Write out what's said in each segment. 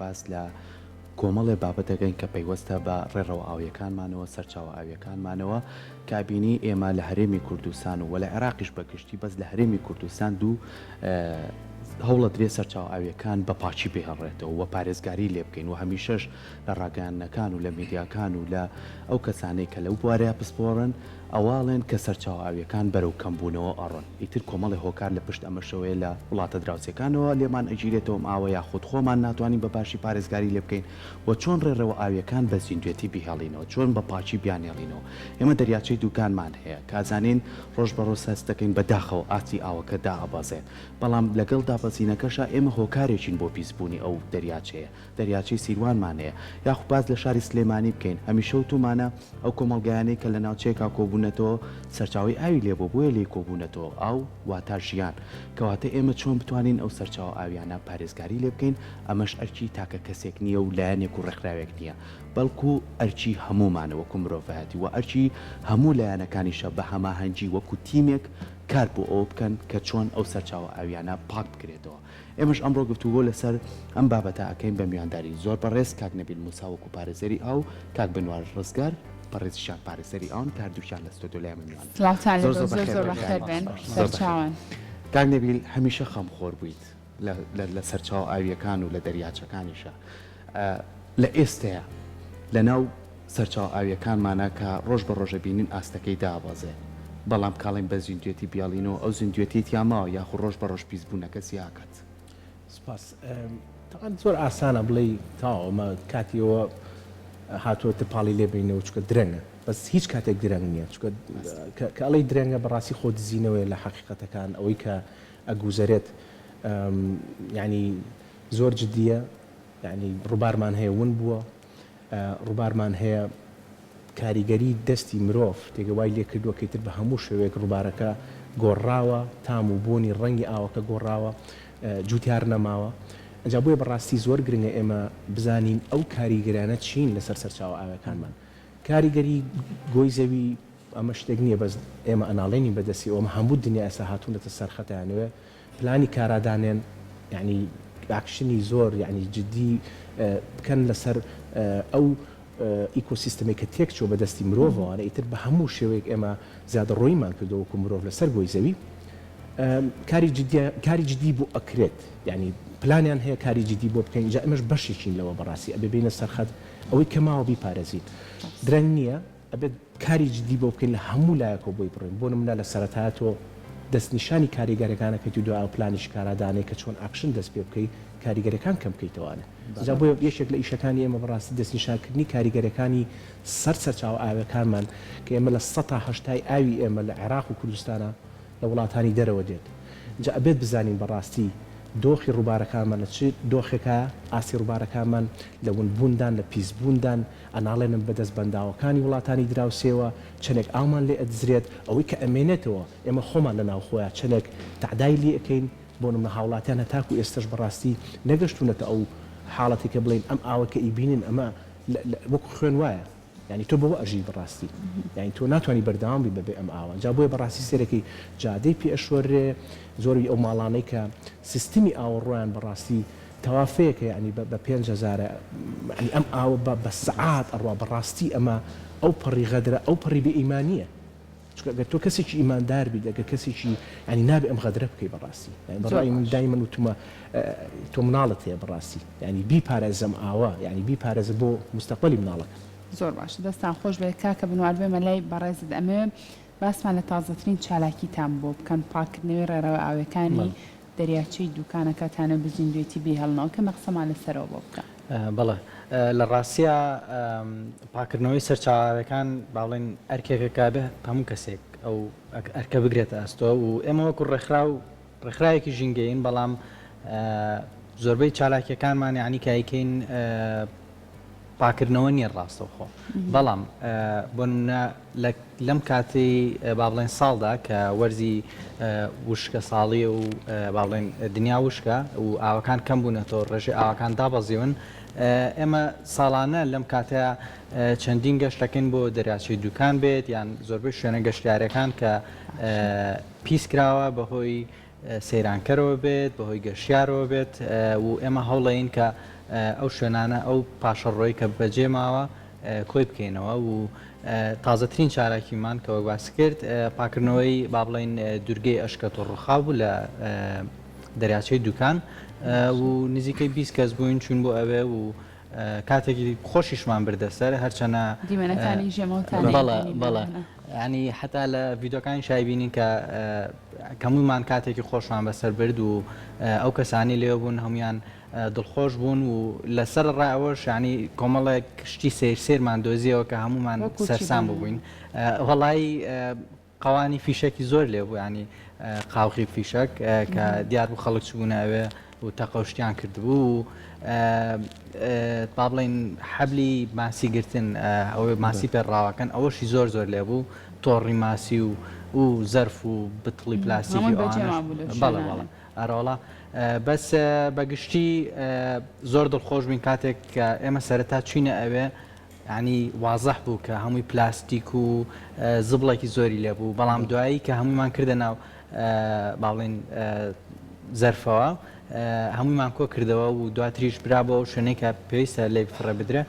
باس لە کۆمەڵێ بابەت دەکەین کە پەیوەستە بە ڕێڕەوە ئاوییەکانمانەوە، سەرچاوە ئاوییەکانمانەوە، کە ئەبینی ئێمە لە هەرێمی کوردستان و لە عێراقیش بە گشتی بەس لە هەرێمی کوردستان دوو هەوڵەدرێ سەرچاوە ئاوییەکان بە پاکی بهێڵرێتەوە و پارێزگاری لێ بکەین و هەمیشەش لە ڕاگەیاندنەکان و لە میدیاکان و لە ئەو کەسانەی کە لەو بوارەیا پسپۆڕن ئەوە ئەڵێن کە سەرچاوە ئاوییەکان بەرەو کەمبوونەوە ئەڕۆن. ئیتر کۆمەڵێ هۆکار لە پشت ئەمەشەوەیە لە وڵاتە دراوسێکانەوە لێمان ئەگیرێتەوە ئەم ئاوە یاخود خۆمان ناتوانین بە باشی پارێزگاری لێ بکەین و چۆن ڕێڕەوە ئاوییەکان بە زیندوێتی بیهێڵینەوە چۆن بە پاکی بیانهێڵینەوە ئێمە دەریاچەی دوکانمان هەیە کە ئەزانین ڕۆژ بە ڕۆژ هەست دەکەین بە داخەوە ئاستی ئاوەکە دائەبەزێت بەڵام لەگەڵ دابەزینەکەشا ئێمە هۆکارێکین بۆ پیسبوونی ئەو دەریاچەیە دەریاچەی سیروانمان هەیە یاخود باس لە شاری سلێمانی بکەین هەمیشە وتومانە ئەو کۆمەڵگایانەی کە لە ناوچەیەکا کۆبوونەتەوە سەرچاوەی ئاوی لێ بووە بۆیە لێی کۆبوونەتەوە ئاو واتا ژیان کەواتە ئێمە چۆن بتوانین ئەو سەرچاوە ئاویانە پارێزگاری لێ بکەین ئەمەش ئەرکی تاکە کەسێک نییە و لایەنێک و ڕێکخراوێک نییە بەڵکو ئەرکی هەموومانە وەکو مرۆڤایەتی وە ئەرکی هەموو لایەنەکانیشە بە هەماهەنگی وەکو تیمێک کار بۆ ئەوە بکەن کە چۆن ئەو سەرچاوە ئاویانە پاک بکرێتەوە. ئێمەش ئەمڕۆ گفتوگۆ لەسەر ئەم بابەتە ئەکەین بە میوانداری زۆر بەڕێز کاک نەبیل موسا وەکو پارێزەری ئاو، کاک بنوار ڕزگار بەڕێزیشیان پارێزەری ئاون کە هەردووکیان لە ستۆدیۆ لای ئێمە میوانن. سڵاوتان زۆر لێبێ زۆر زۆر بەخێر زۆر بێن بەخێر بێن زۆر بەخێر سەرچاوان. کاک نەبیل هەمیشە خەمخۆر بوویت لە لە لە سەرچاوە ئاوییەکان و لە دەریاچەکانیشا لە ئێستەیا لە ناو سەرچاوە ئاوییەکانمانە کە ڕۆژ بە ڕۆژ ئەبینین ئاستەکەی دابەزێ بەڵام کاڵین بە زیندوێتی بیاڵینەوە ئەو زیندوێتیەی تیا ماوە یاخو ڕۆژ بە ڕۆژ پیسبوونەکە زیاکات. سپاس. تەبعەن زۆر ئاسانە بڵێی تەواو ئەمە کاتی ئەوە هاتووە تر پاڵی لێ بەینەوە چونکە درەنگە بەس هیچ کاتێک درەنگ نییە چونکە کە ئەڵێی درەنگە بەڕاستی خۆ دزینەوەیە لە حەقیقەتەکان ئەوەی کە ئەگوزەرێت یانی زۆر جدییە یانی ڕووبارمان هەیە ون بووە ڕووبارمان هەیە کاریگەری دەستی مرۆڤ تێگە وای لێکردووە کە ئیتر بە هەموو شێوەیەک ڕووبارەکە گۆڕراوە، تام و بۆنی ڕەنگی ئاوەکە گۆڕاوە، جووتیار نەماوە. ئینجا بۆیە بەڕاستی زۆر گرنگە ئێمە بزانین ئەو کاریگەرانە چین لەسەر سەرچاوە ئاویەکانمان. کاریگەری گۆی زەوی ئەمە شتێک نییە بەس ئێمە ئەناڵێنین بە دەستی ئەوە، هەموو دنیا ئێستا هاتوونەتە سەر خەت ئەیانەوێ پلانی کارا دانێن یانی ئاکشنی زۆر یانی جدی بکەن لەسەر ئەو ئیکۆسیستمەی کە تێک چووە بە دەستی مرۆڤەوانە ئیتر بە هەموو شێوەیەک ئێمە زیادەڕۆییمان کردووە وەکو مرۆڤ لەسەر گۆی زەوی کاری جدی کاری جدی بۆ ئەکرێت یانی پلانیان هەیە کاری جدی بۆ بکەین جا ئێمەش بەشێکین لەوە بەڕاستی ئەبێ بینە سەرخەت ئەوەی کە ماوە بیپارێزین درەنگ نییە ئەبێت کاری جدی بۆ بکەین لە هەموو لایەکەوە بۆی بڕۆین بۆ نمونە لە سەرەتایا تۆ دەستنیشانی کاریگەرەکان ئەکەیت و دوای ئەوە پلانیش کارا دانێی کە چۆن ئاکشن دەست پێ بکەی کاریگەرەکان کەم بکەیتەوانێ جا بۆیە یەکێک لە ئیشەکانی ئێمە بەڕاستی دەستنیشانکردنی کاریگەرەکانی سەر سەرچاوە ئاوێکانمان کە ئێمە لە سەتا هەشتای ئاوی ئێمە لە عێراق و کوردستانا لە وڵاتانی دەرەوە دێت جا ئەبێت بزانین بەڕاستی دۆخی ڕووبارەکانمان لە چ دۆخێکایە ئاستی ڕووبارەکانمان لە ونبووندان لە پیسبووندان ئەناڵێنن بەدەست بەنداوەکانی وڵاتانی دراوسێوە چەنێک ئاومان لێ ئەدزرێت، ئەوەی کە ئەمێنێتەوە ئێمە خۆمان لە ناوخۆیا چەنێک تەعدای لێ ئەکەین، بۆ نمونە هاوڵاتیان هەتاکو ئێستەش بەڕاستی نەگەشتونەتە ئەو حاڵەتەی کە بڵێین ئەم ئاوە کە ئیبینن ئەمە وەکو خوێن وایە یانی تۆ بەوە ئەژی بەڕاستی یانی تۆ ناتوانی بەردەوام بی بەبێ ئەم ئاوە جا بۆیە بەڕاستی سەیرەکەی جادەی پێ ئەشۆررێ زۆری ئەو ماڵانەی کە سیستمی ئاوەڕۆیان بەڕاستی تەوافەیەکە یەعنی بە بە پێنج هەزارە یەعنی ئەم ئاوە بە بە سەعات ئەڕوا بەڕاستی ئەمە ئەو پەڕی غەدرە ئەو پەڕی بێ ئیمانیە چونکە ئەگەر تۆ کەسێکی ئیماندار بیت ئەگەر کەسێکی یەعنی نابێ ئەم غەدرە بکەی بەڕاستی یەعنی بە زۆر ڕای من باش. دایمەن وتومە تۆ مناڵت هەیە بەڕاستی یەعنی بیپارێزە ئەم ئاوە یەعنی بیپارێزە بۆ موستەقبەلی مناڵەکەت. زۆر باشە دەستان خۆش بێت کاکە بنوار بێمە لای بەڕێزت ئەمەوێ باسمان لە تازەترین چالاکیتان بۆ بکەن پاککردنەوەی ڕێڕەوە ئاوێکانی دەریاچەی دوکانەکە تانە بزیندوێتی بیهێڵنەوە کەمێ قسەمان لەسەرەوە بۆ بکە. بەڵێ لە ڕاستیا پاککردنەوەی سەرچاوە ئاویەکان با بڵێین ئەرکێکە کە ئەبێ هەموو کەسێک ئەو ئەرکە بگرێتە ئەستۆ و ئێمە وەکو ڕێکخراو ڕێکخراوێکی ژینگەیین بەڵام زۆربەی چالاکیەکانمان یانی کە ئەیکەین پاکردنەوە نییە ڕاستەوخۆ بەڵام بۆ نمونە لەم کاتەی با بڵێن ساڵدا کە وەرزی وشکە ساڵیە و با بڵێن دنیا وشکە و ئاوەکان کەم بوونەتەوە ڕێژەی ئاوەکان دابەزیون ئێمە ساڵانە لەم کاتەیە چەندین گەشت دەکەین بۆ دەریاچەی دوکان بێت یان زۆربەی شوێنە گەشتیارەکان کە پیس کراوە بەهۆی سەیرانکەرەوە بێت، بەهۆی گەشتیارەوە بێت و ئێمە هەوڵەین کە. ئەو شوێنانە ئەو پاشەڕۆی کە بەجێ ماوە کۆی بکەینەوە و تازەترین چالاکیمان کە وەک باست کرد پاکردنەوەی با بڵێین دورگەی ئەشکەوت و ڕوخاو بوو لە دەریاچەی دوکان و نزیکەی 20 کەس بووین چوین بۆ ئەوێ و کاتێکی خۆشیشمان بردە سەر هەرچەنە دیمەنەکانی ژێمەوتان بەڵێ بەڵێ ینی حتا لە ڤیدۆکانی شایبینین کە کەموومان کاتێکی خۆشمان بەسەر برد و ئەو کەسانی لێ بوون هەمویان دڵخۆش بوون و لەسەر ڕای ئەوەش یانی کۆمەڵێک شتی سەیر سەیرمان دۆزیەوە کە هەموومان وەکو چی سەرسام بۆ ببووین نموونە؟ وەڵایی قەوانی فیشەکی زۆر لێ بوو یانی قاوغی فیشەک کە دیار بوو خەڵک چبوونە ئەوێ و تەقە و شتیان کردبوو و با بڵێین حەبلی ماسی گرتن ئەوەی ماسی پێ ڕاوەکەن ئەوەشی زۆر زۆر لێ بوو تۆڕی ماسی و و زەرف و بتڵی پلاستیکی هەمووی بەجێ ئەوانەش مابوو لەو بەڵێ شوێنانە. بەڵێ ئەرەوەڵا بەس بە گشتی زۆر دڵخۆش بووین کاتێک کە ئێمە سەرەتا چوینە ئەوێ یانی وازح بوو کە هەمووی پلاستیک و زبڵێکی زۆری لێ بوو بەڵام دوایی کە هەموویمان کردە ناو با بڵێین زەرفەوە هەموویمان کۆ کردەوە و دواتریش برا بۆ ئەو شوێنەی کە پێویستە لێی فڕێ بدرێ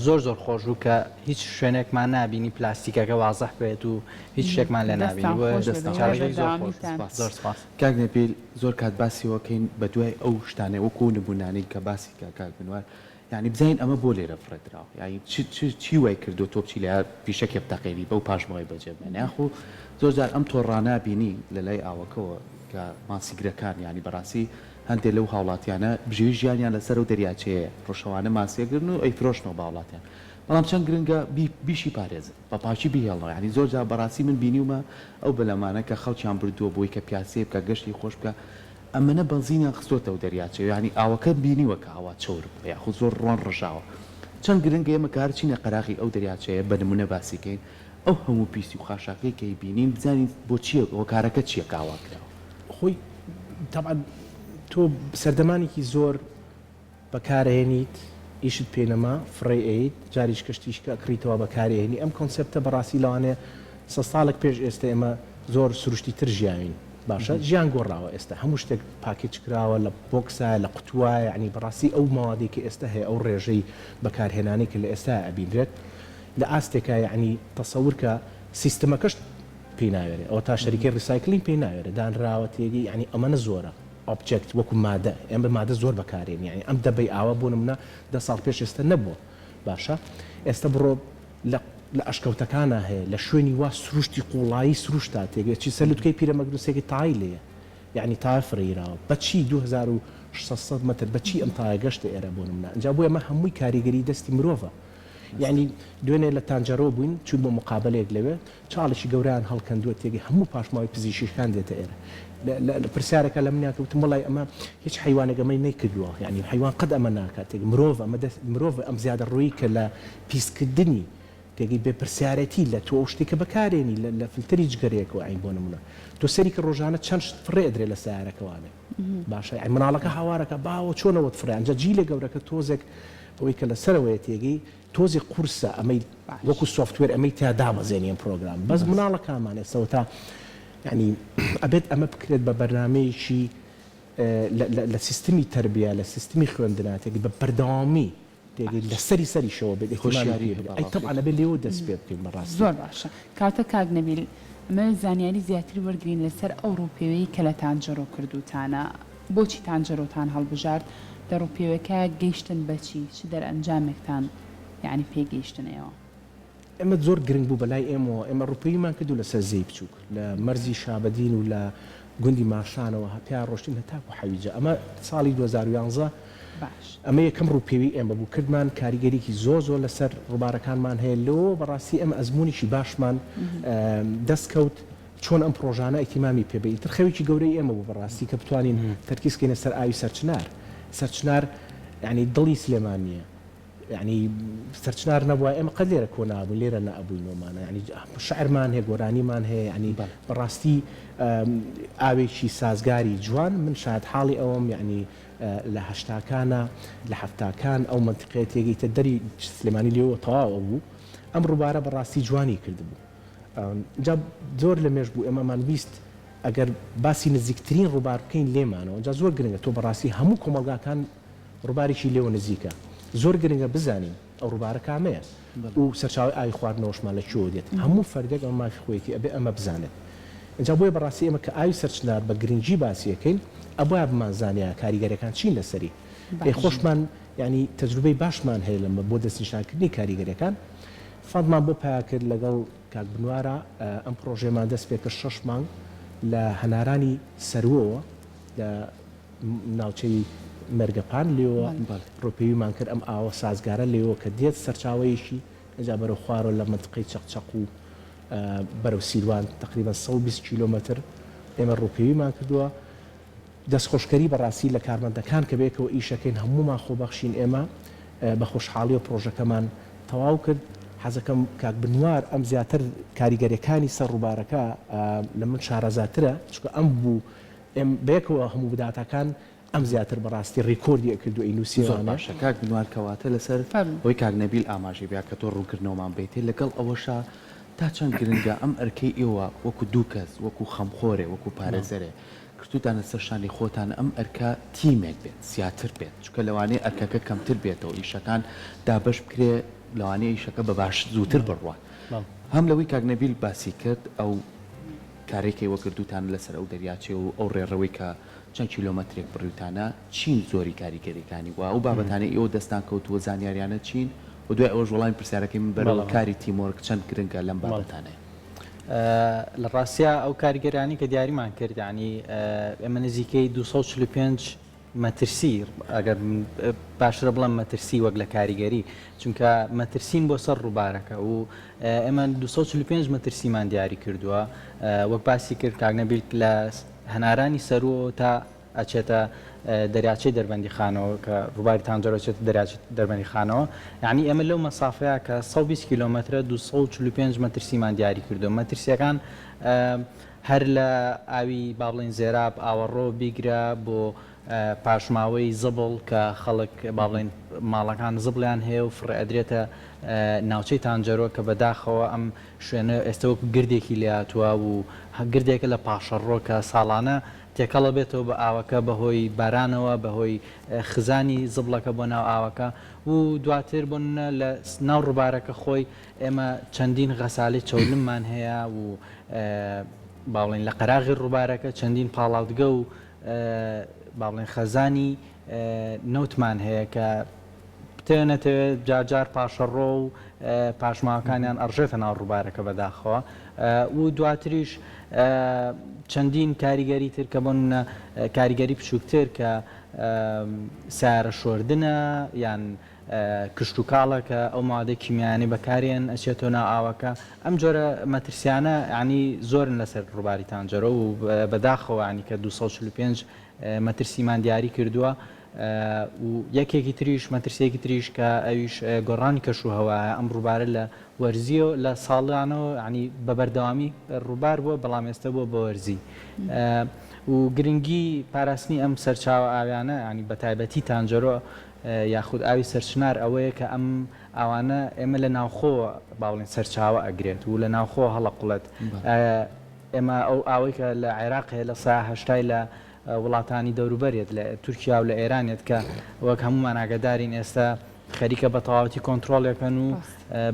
زۆر زۆر خۆش بوو کە هیچ شوێنێکمان نابینی پلاستیکەکە وازح بێت و هیچ شتێکمان لێ نابینی دەستان بۆیە خۆش بێ بە هیوای چالاکیەکی زۆر خۆش بەردەوامیتان. بوو زۆر سپاس. کاک نەبیل زۆر کات باسی ئەوە کەین بە دوای ئەو شتانەی وەکو ئەو نمونانەی کە باسی کرا کاک بنوار یانی بزانین ئەمە بۆ لێرە فڕێ دراوە یانی چ چ چی وای کردووە تۆ بچی لە فیشەکێ بتەقێنی بەو پاشماوەی بەجێ بمێنێ یاخۆ زۆر جار ئەم تۆڕانە بینی لە لای ئاوەکەوە کە ماسیگرەکان یانی بەڕاستی هەندێ لەو هاوڵاتیانە بژێوی ژیانیان لەسەر ئەو دەریاچەیەیە ڕۆژەوانە ماسی ئەگرن و ئەیفرۆشنەوە بە هاوڵاتیان بەڵام چەند گرنگە بی بیشی پارێزن بە پاکی بیهێڵنەوە یانی زۆر جار بەڕاستی من بینیومە ئەو بەلەمانە کە خەڵکیان بردووە بۆی کە پیاسەیە بکا گەشتی خۆش بکا ئەمەنە بەنزینیان خستۆتە ئەو دەریاچەیە یانی ئاوەکەم بینیوە کە ئاوا چەور بووە یاخود زۆر ڕۆن ڕژاوە چەند گرنگە ئێمە کە هەر چینە قەراغی ئەو دەریاچەیە بە نمونە باسی کەین ئەو هەموو پیسی و خاشاکەی کە ئەیبینین بزانین بۆ چیە هۆکارەکە چیە کە ئاوا کراوە. خۆی تەبعەن تۆ سەردەمانێکی زۆر بەکارئەهێنیت ئیشت پێ نەما فڕێی ئەیت جاریش کە شتیشکە ئەکڕیتەوە بەکاری ئەهێنی ئەم کۆنسێپتە بەڕاستی لەوانەیە سە ساڵێک پێش ئێستە ئێمە زۆر سروشتی تر ژیاوین باشە ژیان گۆڕاوە ئێستە هەموو شتێک پاکێج کراوە لە بۆکسایە لە قوتوایە یانی بەڕاستی ئەو مەوادەی کە ئێستە هەیە ئەو ڕێژەی بەکارهێنانەی کە لە ئێستایا ئەبینرێت لە ئاستێکا یانی تەسەور کە سیستمەکەشت پێی ناوێرێ ئەوەتا شەریکەی recycling پێی ناوێرێ دانراوە تێگەی یانی ئەمەنە زۆرە. object وەکو مادە ئێمە مادە زۆر بەکارێنین یانی ئەم دەبەی ئاوە بۆ نمونە دە ساڵ پێش ئێستە نەبووە باشە ئێستە بڕۆ لە لە ئەشکەوتەکانا هەیە لە شوێنی وا سروشتی قوڵایی سروشتا تێگەی چی سەر لوتکەی پیرەمەگرونسێکی تای لێیە یانی تایە فرەیراوە بە چی 2600 مەتر بە چی ئەم تایە گەشتە ئێرە بۆ نمونە ئینجا بۆیە ئەمە هەمووی کاریگەری دەستی مرۆڤە یانی دوێنێ لە تانجەرۆ بووین چوین بۆ مقابەلەیەک لەوێ چاڵێکی گەورەیان هەڵکەندووە تێگەی هەموو پاشماوەی پزیشکەکان دێتە ئێرە لە پرسیارەکە لە منیان کرد وتم وەڵای ئەمە هیچ حەیوانێک ئەمەی نەیکردووە یانی حەیوان قەت ئەمە ناکات تێگەی مرۆڤ ئەمە دەست مرۆڤ ئەم زیادەڕۆیی کە لە پیسکردنی تێگەی بێ پرسیارێتی لە تۆ ئەو شتێک کە بەکارێنی لە فلتەری جگەرەیەکەوە عین بۆ نمونە تۆ سەری کە ڕۆژانە چەند شت فڕێ ئەدرێ لە سەیارەکەوانێ باشە یانی مناڵەکە هاوارەکە باوە چۆنەوەت فڕێ ئەنجا جیلێ گەورەکە تۆزێک ئەوەی کە لەسەرەوەیە تێگەی تۆزێ قورسە ئەمەی وەکو software ئەمەی تیا دابەزێنی ئەم پرۆگرام بەس مناڵەکانمان ئێستا یانی ئەبێت ئەمە بکرێت بە بەرنامەیەکی لە سیستمی تەربیە لە سیستمی خوێندنا تێگەی بە بەردەوامی تێگەی لە سەری سەریشەوە بێت ئیهتیمامی پێ بدرێت ئەی تەبعەن ئەبێت لێوە دەست پێ بکەین بەڕاستی. زۆر باشە کاتە کاک نەبیل ئەمەوێت زانیاری زیاتر وەرگرین لەسەر ئەو ڕووپێوەی کە لە تانجەرۆ کردووتانە بۆچی تانجەرۆتان هەڵبژارد لە ڕووپێوەکە گەیشتن بە چی چ دەرئەنجامێکتان یەعنی پێی گەیشتن ئێوە؟ ئێمە زۆر گرنگ بوو بەلای ئێمەوە ئێمە ڕووپێویمان کردو لەسەر زێی بچووک لە مەرزی شابەدین و لە گوندی ماشانەوە پیا ڕۆشتین هەتاکو حەویجە ئەمە ساڵی 2011 باش. ئەمە یەکەم ڕووپێوی ئێمە بوو کردمان کاریگەریی زۆر زۆر لەسەر ڕووبارەکانمان هەیە لەوەوە بەڕاستی ئێمە ئەزموونێکی باشمان دەست کەوت چۆن ئەم پڕۆژانە ئیهتیمامی پێ بەین ئیتر خەوێکی گەورەی ئێمە بوو بەڕاستی کە بتوانین تەرکیز کەینە سەر ئاوی سەرچنار سەرچنار یانی دڵی سلێمانییە یانی سەرچنار نەبوایە ئێمە قەت لێرە کۆ نابووین لێرە نەئەبووینەوەمانە یانی شعرمان هەیە گۆرانیمان هەیە یانی بەڕاستی ئاوێکی سازگاری جوان من شایەت حاڵی ئەوەم یانی لە هەشتاکانا لە حەفتاکان ئەو مەنتیقەیە تێگەیتە دەری سلێمانی لێوە تەواو ئەبوو ئەم ڕووبارە بەڕاستی جوانی کردبوو جا زۆر لە مێژ بوو ئێمەمان ویست ئەگەر باسی نزیکترین ڕووبار بکەین لێمانەوە جا زۆر گرنگە تۆ بەڕاستی هەموو کۆمەڵگاکان. ڕووبارێکی لێوە نزیکە. زۆر گرنگە بزانین ئەو ڕووبارە کامەیە و سەرچاوەی ئاوی خواردنەوەشمان لە کوێوە دێت. هەموو فەردێک ئەمە مافی خۆیەتی ئەبێ ئەمە بزانێت. ئینجا بۆیە بەڕاستی ئێمە کە ئاوی سەرچنار بە گرنگی باسی ئەکەین ئەبوایە بمانزانیایە کاریگەریەکان چین لەسەری. ئێ خۆشمان یانی تەجروبەی باشمان هەیە لەمە بۆ دەستنیشانکردنی کاریگەریەکان. fund مان بۆ پەیا کرد لەگەڵ کاک بنوارا ئەم پڕۆژەیەمان دەست پێکرد شەش مانگ لە هەنارانی سەرووەوە لە ناوچەی مێرگەپان لێوە ڕووپێویمان کرد ئەم ئاوە سازگارە لێوە کە دێت سەرچاوەیەکی ئینجا بەرەو خوارەوە لە مەنتقەی چەقچەق و بەرەو سیروان تەقریبەن 120 کیلۆمەتر ئێمە ڕووپێویمان کردووە. دەستخۆشکەری بەڕاستی لە کارمەندەکان کە بەیەکەوە ئیشەکەین هەموومان خۆبەخشین ئێمە بە خۆشحاڵیەوە پڕۆژەکەمان تەواو کرد حەزەکەم کاک بنوار ئەم زیاتر کاریگەریەکانی سەر ڕووبارەکە لە من شارەزاترە چونکە ئەم بوو ئێم بەیەکەوە هەموو داتاکان ئەم زیاتر بەڕاستی ڕیکۆردی ئەکرد و زۆر ئەینوسیوانێ. باشە کاک بنوار کەواتە لەسەر فەرموو. ئەوەی کاک نەبیل ئاماژەی پێ کە تۆ ڕوونکردنەوەمان بەیتێ لەگەڵ ئەوەشا تا چەند گرنگە ئەم ئەرکەی ئێوە وەکو دوو کەس وەکو خەمخۆرێ وەکو پارێزەرێ کردوتانە سەر شانی خۆتان ئەم ئەرکە تیمێک بێت زیاتر بێت چونکە لەوانەیە ئەرکەکە کەمتر بێتەوە ئیشەکان دابەش بکرێ لەوانەیە ئیشەکە بە باش زووتر بڕوات هەم لەوەی کاک نەبیل باسی کرد ئەو کارەی کە ئێوە کردوتانە لەسەر ئەو دەریاچەیە و ئەو ڕێڕەوەی کە چەند کیلۆمەترێک بڕیوتانە چین زۆری کاریگەریەکانی و ئەو بابەتانەی ئێوە دەستان کەوتووە زانیاریانە چین و دوای ئەوەش وەڵامی پرسیارەکەی من بەرەوە کاری teamwork چەند گرنگە لەم بابەتانەیە. لە ڕاستیا ئەو کاریگەرانەی کە دیاریمان کرد یانی ئێمە نزیکەی 245 مەترسی ئەگەر باشترە بڵێم مەترسی وەک لە کاریگەری چونکە مەترسین بۆ سەر ڕووبارەکە و ئێمە 245 مەترسیمان دیاری کردووە وەک باسی کرد کاک نەبیل لە هەنارانی سەرووەوە تا ئەچێتە دەریاچەی دەربەندیخانەوە کە ڕووباری تانجەرۆ ئەچێتە دەریاچەی دەربەندیخانەوە یانی ئێمە لەو مەسافەیە کە 120 کیلۆمەترە 245 مەترسیمان دیاری کردووە مەترسیەکان هەر لە ئاوی با بڵێین زێراب ئاوەڕۆ بیگرە بۆ پاشماوەی زبڵ کە خەڵک با بڵێین ماڵەکان زبڵیان هەیە و فڕێ ئەدرێتە ناوچەی تانجەرۆ کە بەداخەوە ئەم شوێنە ئێستە وەکو گردێکی لێهاتووە و گردێکە لە پاشەڕۆ کە ساڵانە تێکەڵ ئەبێتەوە بە ئاوەکە بەهۆی بارانەوە بەهۆی خزانی زبڵەکە بۆ ناو ئاوەکە و دواتر بۆ نمونە لە ناو ڕووبارەکە خۆی ئێمە چەندین غەسالەی چەولممان هەیە و با بڵێین لە قەراغی ڕووبارەکە چەندین پاڵاوتگە و با بڵێین خەزانی نەوتمان هەیە کە بتەوێ نەتەوێ جار جار پاشەڕۆ و پاشماوەکانیان ئەڕژێتە ناو ڕووبارەکە بەداخەوە و دواتریش چەندین کاریگەری تر کە بۆ نمونە کاریگەری بچووکتر کە سیارە شۆردنە یان کشتوکاڵە کە ئەو مادەی کیمیایانەی بەکارێن ئەچێتەوە ناو ئاوەکە ئەم جۆرە مەترسیانە ینی زۆرن لەسەر ڕووباری تانجەرۆ و بەداخەوە ینی کە 245 مەترسیمان دیاری کردووە و یەکێکی تریش مەترسیەکی تریش کە ئەویش گۆڕانی کەش و هەوایە ئەم ڕووبارە لە وەرزیەوە لە ساڵانەوە ینی بە بەردەوامی ڕووبار بووە بەڵام ئێستا بووە بە وەرزی و گرنگی پاراستنی ئەم سەرچاوە ئاویانە ینی بە تایبەتی تانجەرۆ یاخود ئاوی سەرچنار ئەوەیە کە ئەم ئاوانە ئێمە لە ناوخۆ با بڵێین سەرچاوە ئەگرێت و لە ناوخۆ هەڵەقوڵێت ئێمە ئەو ئاوەی کە لە عێراق هەیە لە سا هەشتای لە وڵاتانی دەوروبەر یەت لە تورکیا و لە ئێران یەت کە وەک هەموومان ئاگادارین ئێستا خەریکە بە تەواوەتی کۆنترۆڵ یەکەن و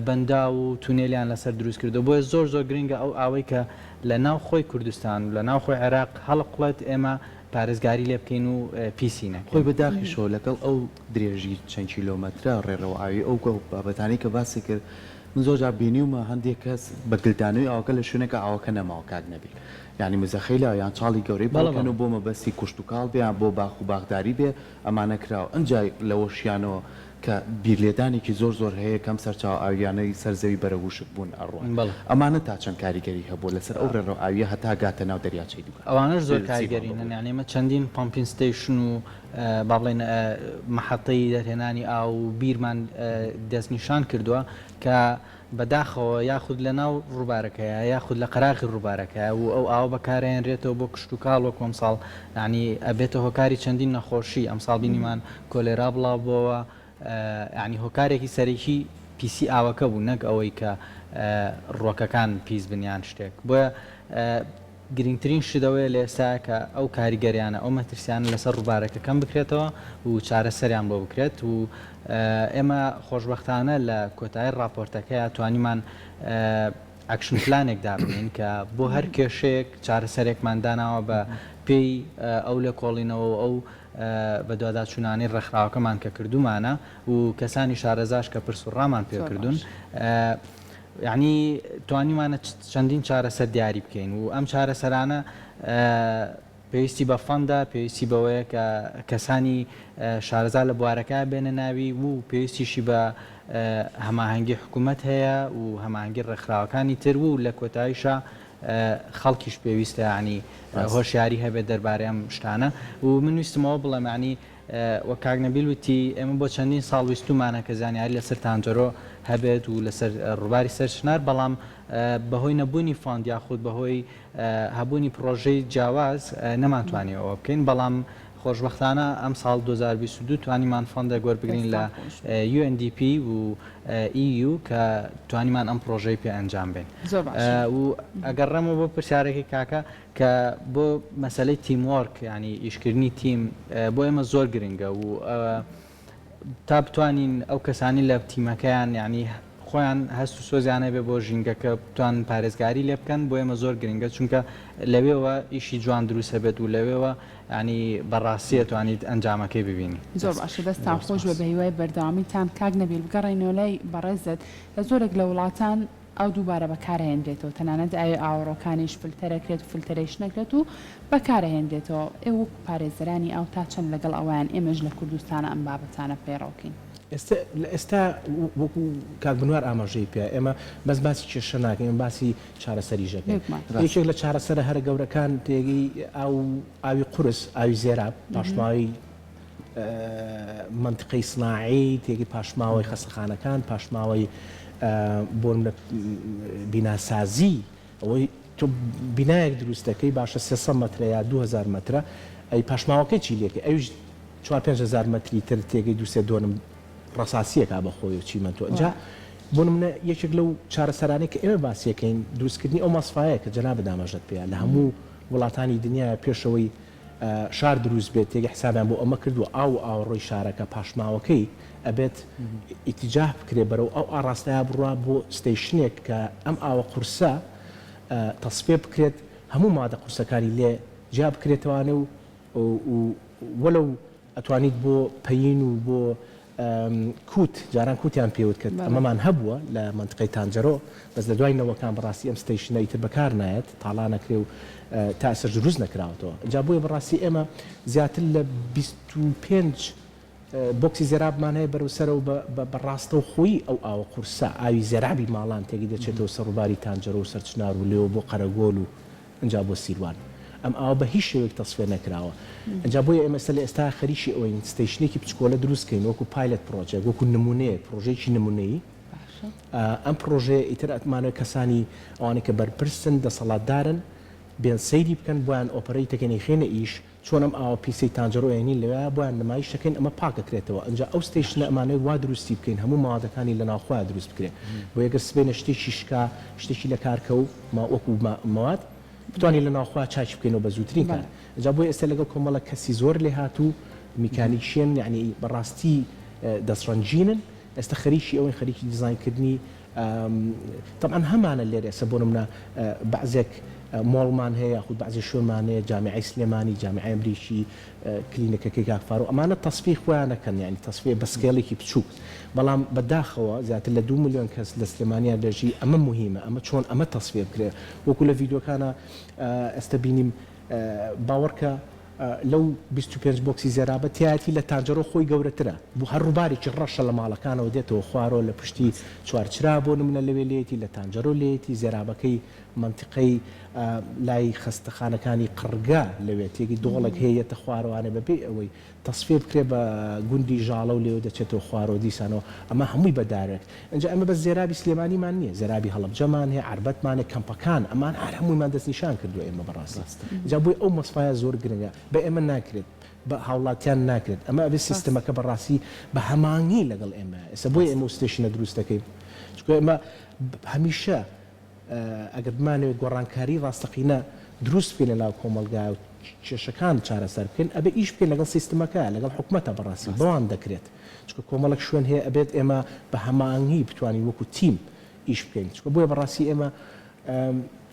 بەنداو و تونێلیان لەسەر دروست کردو بۆیە زۆر زۆر گرنگە ئەو ئاوەی کە لە ناو خۆی کوردستان و لە ناو خۆی عێراق هەڵقوڵێت ئێمە پارێزگاری لێ بکەین و پیسی نەکەین. خۆی بە داخیشەوە لەگەڵ ئەو درێژی چەند کیلۆمەترە ڕێڕەوە ئاوی ئەو بابەتانەی کە باسی کرد من زۆر جار بینیومە هەندێک کەس بە گلدانەوەی ئاوەکە لە شوێنێکا ئاوەکە نەماوە کاک نەبیل یانی مزەخەی لاوە یان چاڵی گەورەی بۆ بکەن و بۆ مەبەستی کوشتوکاڵ بێ یان بۆ باخ و باخداری بێ ئەمانە کراوە ئنجا لەوەشیانەوە کە بیرلێدانێکی زۆر زۆر هەیە کە ئەم سەرچاوە ئاوییانەی سەر زەوی بەرەو وشک بوون ئەڕوات ئەمانە تا چەند کاریگەری هەبووە لەسەر ئەو ڕێڕەو ئاوییە هەتا گاتە ناو دەریاچەی دوکان ئەوانەش زۆر کاریگەرین یانی ئێمە چەندین pumping station و با بڵێین مەحەتەی دەرهێنانی ئاو و بیرمان دەستنیشان کردووە کە بەداخەوە یاخود لە ناو ڕووبارەکەیە یاخود لە قەراغی ڕووبارەکەیە و ئەو ئاوە بەکارئەهێنرێتەوە بۆ کشتوکاڵ وەکو ئەمساڵ یانی ئەبێتە هۆکاری چەندین نەخۆشی ئەمساڵ بینیمان کۆلێرا بڵاوبۆوە یانی هۆکارێکی سەرەکی پیسی ئاوەکە بوو نەک ئەوەی کە ڕووەکەکان پیس بن یان شتێک بۆیە. گرنگترین شت ئەوەیە لە ئێستایا کە ئەو کاریگەریانە، ئەو مەترسیانە لەسەر ڕووبارەکە کەم بکرێتەوە و چارەسەریان بۆ بکرێت و ئێمە خۆشبەختانە لە کۆتایی ڕاپۆرتەکەیا توانیمان action plan ێک دابنێین کە بۆ هەر کێشەیەک چارەسەرێکمان داناوە بە پێی ئەو لێکۆڵینەوە و ئەو بەدواداچوونانەی ڕێکخراوەکەمان کە کردوومانە و کەسانی شارەزاش کە پرس و ڕامان پێ کردوون. یەعنی توانیومانە چەندین چارەسەر دیاری بکەین و ئەم چارەسەرانە پێویستی بە fund ە، پێویستی بەوەیە کە کەسانی شارەزا لە بوارەکە بێنە ناوی و پێویستیشی بە هەماهەنگی حکوومەت هەیە و هەماهەنگی ڕێکخراوەکانی تر و لە کۆتاییشا خەڵکیش پێویستە یەعنی هۆشیاری هەبێت دەربارەی ئەم شتانە و من ویستم ئەوە بڵێم یەعنی وەک کاک نەبیل وتی، ئێمە بۆ چەندین ساڵ ویستوومانە کە زانیاری لەسەر تانجەرۆ هەبێت و لەسەر ڕووباری سەرچنار، بەڵام بەهۆی نەبوونی fund یاخود بەهۆی هەبوونی پڕۆژەی جیاواز نەمانتوانیوە ئەوە بکەین، بەڵام خۆشبەختانە ئەمساڵ 2022 توانیمان fund ێک وەربگرین لە UNDP و EU کە توانیمان ئەم پڕۆژەی پێ ئەنجام بەین. و ئەگەڕێمەوە بۆ پرسیارەکەی کاکە، کە بۆ مەسەلەی team work یانی ئیشکردنی تیم بۆ ئێمە زۆر گرنگە و تا بتوانین ئەو کەسانی لە تیمەکەیان یانی خۆیان هەست و سۆزیان هەبێ بۆ ژینگەکە بتوانن پارێزگاری لێ بکەن بۆ ئێمە زۆر گرنگە چونکە لەوێوە ئیشی جوان دروست هەبێت و لەوێوە ینی بەڕاستی ئەتوانیت ئەنجامەکەی ببینی. زۆر باشە دەستتان خۆش بێ بەهیوای بەردەوامیتان کاک نەبیل بگەڕێینەوە لای بەڕێزت لە زۆرێک لە وڵاتان ئاو دووبارە بەکارئەهێنرێتەوە تەنانەت ئاوی ئاوەڕۆکانیش فلتەرەکرێت و فلتەرەیش نەکرێت و بەکارئەهێنرێتەوە ئێوە وەکو پارێزەرانی ئاو تا چەند لەگەڵ ئەوەیان ئێمەش لە کوردستانا ئەم بابەتانە پەیڕەو کەین؟ ئێستا لە ئێستا وەکو کاک بنوار ئاماژەی پێ ئێمە بەس باسی کێشە ناکەین ئێمە باسی چارەسەریش ئەکەین بێگومان. یەکێک لە چارەسەرە هەرە گەورەکان تێگەی ئاو ئاوی قورس ئاوی زێراب پاشماوەی مەنتقەی سناعی، تێگەی پاشماوەی خەستەخانەکان، پاشماوەی بۆ نمونە بیناسازی، ئەوەی تۆ بینایەک دروست دەکەی باشە 300 مەترە یا 2000 مەترە ئەی پاشماوەکەی چی لێکەی ئەویش 4 5000 مەتری تر تێگەی دوو سێ دۆنم ڕەساسیەکا بە خۆی و چیمەنتۆ ئینجا بۆ نمونە یەکێک لەو چارەسەرانەی کە ئێمە باسیەکەین دروستکردنی ئەو مەسفایە کە جەنابت ئاماژەت پێیا لە هەموو وڵاتانی دنیایا پێشەوەی شار دروست بێت تێگە حسابیان بۆ ئەمە کردووە ئاو و ئاوەڕۆی شارەکە پاشماوەکەی ئەبێت ئیتیجاه بکرێ بەرەو ئەو ئاڕاستەیا بڕوا بۆ station ێک کە ئەم ئاوە قورسە تەسفیە بکرێت هەموو مادە قورسەکانی لێ جیا بکرێتەوانێ و وەلەو ئەتوانیت بۆ پەیین و بۆ کوت، جاران کوتیان پێ وت کە ئەمەمان هەبووە لە مەنتقەی تانجەرۆ، بەس لە دوای نەوەکان بەڕاستی ئەم station ە ئیتر بەکار نایەت، تاڵان ئەکرێ و تا ئێستاش دروست نەکراوەتەوە. ئینجا بۆیە بەڕاستی ئێمە زیاتر لە 25 بۆکسی زێرابمان هەیە بەرەو سەرەوە بە ڕاستەوخۆیی ئەو ئاوە قورسە، ئاوی زێرابی ماڵان تێکی دەچێتەوە سەر ڕووباری تانجەرۆ و سەرچنار و لێوە بۆ قەرەگۆل و ئنجا بۆ سیروان ئەم ئاوە بە هیچ شێوەیەک تەسفیە نەکراوە ئنجا بۆیە ئێمە ئێستا لە ئێستا خەریکی ئەوەین station ێکی بچکۆلە دروست کەین وەکو pilot project وەکو نمونەیەک پرۆژەیەکی نمونەیی ئەم پرۆژەیە ئیتر ئەتمانەوێت کەسانی ئەوانەی کە بەرپرسن دەسەڵاتدارن بێن سەیری بکەن بۆیان operate ەکەین ئەیخەینە ئیش چۆن ئەم ئاوە پیسەی تانجەرۆ ئەیەنین لەوێیا بۆیان نمایش ئەکەین ئەمە پاک ئەکرێتەوە ئنجا ئەو station ە ئەمانەوێت وا دروستی بکەین هەموو مەوادەکانی لە ناوخۆیا دروست بکرێ بۆیە گەر سبەینێ شتێکی شکا شتێکی لە کار کەو وەکو مەواد بتوانین لە ناوخۆیا چاکی بکەینەوە بە زووترین کات ئنجا بۆیە ئێستا لەگەڵ کۆمەڵە کەسی زۆر لێهاتوو میکانیکیەن یەعنی بەڕاستی دەستڕەنگینن ئێستا خەریکی ئەوەین خەریکی دیزاین کردنی تەبعەن هەمانە لێرە ئێستا بۆ نمونە بەعزێک مۆڵمان هەیە یاخود بەعزێ شوێنمان هەیە جامیعەی سلێمانی جامیعەی ئەمریکی کلینەکەکەی کاک فاروق ئەمانە تەسفیەی خۆیان ئەکەن یانی تەسفیە بە scale ێکی بچووک بەڵام بە داخەوە زیاتر لە دوو ملیۆن کەس لە سلێمانیا دەژی ئەمە موهیمە ئەمە چۆن ئەمە تەسفیە بکرێ وەکو لە ڤیدیۆکانا ئێستا بینیم باوەڕکە لەو 25 بۆکسی زێرابە تیایەتی لە تانجەرۆ خۆی گەورەترە بۆ هەر ڕووبارێکی ڕەشە لە ماڵەکانەوە دێتەوە خوارەوە لە پشتی چوارچرا بۆ نمونە لەوێ لێیەتی لە تانجەرۆ لێیەتی زێرابەکەی مەنتیقەی لای خەستەخانەکانی قڕگە لەوێ تێگی دۆڵێک هەیە یەتە خوارەوانێ بەبێ ئەوەی تەسفیە بکرێ بە گوندی ژاڵە و لێوە دەچێتەوە خوارەوە دیسانەوە ئەمە هەمووی بە direct ئینجا ئێمە بەس زێرابی سلێمانیمان نییە زێرابی هەڵەبجەمان هەیە عەربەتمان هەیە کەمپەکان ئەمان هەر هەموویمان دەستنیشان کردووە ئێمە بەڕاستی ئینجا بۆیە ئەو مەسفایە زۆر گرنگە بە ئێمە ناکرێت بە هاوڵاتیان ناکرێت ئەمە ئەبێ سیستمەکە بەڕاستی بە هەماهەنگی لەگەڵ ئێمە ئێستا بۆیە ئێمە ئەو station ە دروست دەکەین چونکە ئێمە هەمیشە ئەگەر بمانەوێت گۆڕانکاری ڕاستەقینە. دروست بکەین لە ناو کۆمەڵگا و کێشەکان چارەسەر بکەین ئەبێ ئیش بکەین لەگەڵ سیستمەکە لەگەڵ حکومەتە بەڕاستی بەوان دەکرێت چونکە کۆمەڵێک شوێن هەیە ئەبێت ئێمە بە هەماهەنگی بتوانین وەکو تیم ئیش بکەین چونکە بۆیە بەڕاستی ئێمە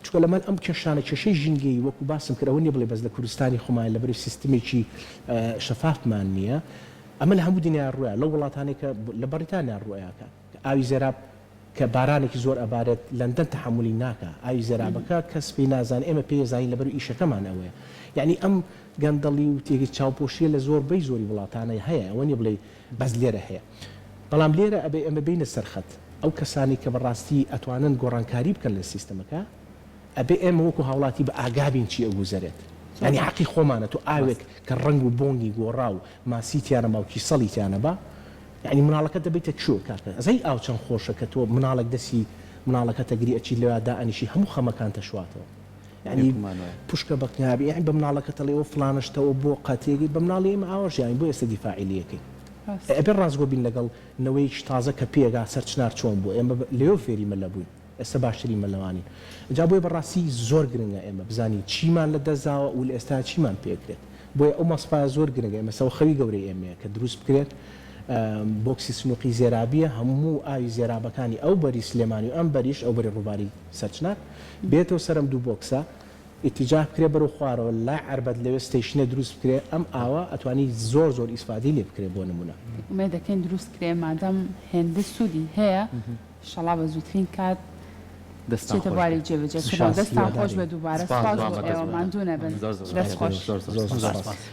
چونکە لەمەر ئەم کێشانە کێشەی ژینگەیی وەکو باسم کرد ئەوە نیە بڵێ بەس لە کوردستانی خۆمان لەبەرئەوەی سیستمێکی شەفافمان نیە ئەمە لە هەموو دنیا ڕوویا لەو وڵاتانەی کە لە بەڕیتانیا ڕووئەیا کە ئاوی زێراب کە بارانێکی زۆر ئەبارێت لەندەن تەحەمولی ناکا ئاوی زێرابەکە کەس پێی نازانێ ئێمە پێی ئەزانین لەبەر ئیشەکەمان ئەوەیە یەعنی ئەم گەندەڵی و تێکی چاوپۆشیە لە زۆربەی زۆری وڵاتانە هەیە ئەوە نیە بڵێی بەس لێرە هەیە بەڵام لێرە ئەبێ ئێمە بێینە سەر خەت ئەو کەسانەی کە بەڕاستی ئەتوانن گۆڕانکاری بکەن لە سیستەمەکە ئەبێ ئێمە وەکو هاوڵاتی بە ئاگا بین چی ئەگوزەرێت یانی حەقی خۆمانە تۆ ئاوێک کە ڕەنگ و بۆنگی گۆڕا و ماسی تیا نەما و کیسەڵی تیا نەبا یانی مناڵەکەت دەبەیتە کوێ کاکە ئەزانی ئاو چەند خۆشە کە تۆ مناڵێک دەسی مناڵەکەت ئەگری ئەچیت لەویا دائەنیشی هەموو خەمەکان تەشواتەوە یانی پشکە بە قیابی یانی بە مناڵەکەت ئەڵێ ئەوە فڵانە شتە ئەوە بۆقە تێگەی بە مناڵی ئێمە ئاوا ژیاوین بۆ ئێستا دیفاعی لێ ئەکەین ئەبێ ڕاستگۆ بین لەگەڵ نەوەیەکی تازە کە پێگا سەرچنار چۆن بووە ئێمە لەوێ فێری مەلە بووین. ئێستا باشترین مەلەوانین. جا بۆیە بەڕاستی زۆر گرنگە ئێمە بزانین چیمان لە دەست داوە و لە ئێستا چیمان پێکرێت. بۆیە ئەو مەسفایە زۆر گرنگە ئێمە سەوە خەوی گەورەی ئێمەیە کە دروست بکرێت. بۆکسی سنوقی زێرابیە هەموو ئاوی زێرابەکانی ئەو بەری سلێمانی و ئەم بەریش ئەو بەری ڕووباری سەرچنار بێتەوە سەر ئەم دوو بۆکسە ئیتیجاه بکرێ بەرەو خوارەوە لای عەربەت لەوێ station ە دروست بکرێ ئەم ئاوە ئەتوانی زۆر زۆر ئیسفادەی لێ بکرێ بۆ نمونە. ئومێد دەکەین دروست کرێ مادام هێندە سوودی هەیە شەڵا بە زووترین کات دەستتان بچێتە خۆش بواری بێت. جێبەجێکردنەوە سوپاس دەستتان خۆش هیوادارین. بێت دووبارە سپاس سوپاس بۆ بۆ ئێوە ئامادەبوونتان. ماندوو نەبن زۆر زۆر دەست سپاس. خۆش. زۆر زۆر زۆر سپاس. سوپاس.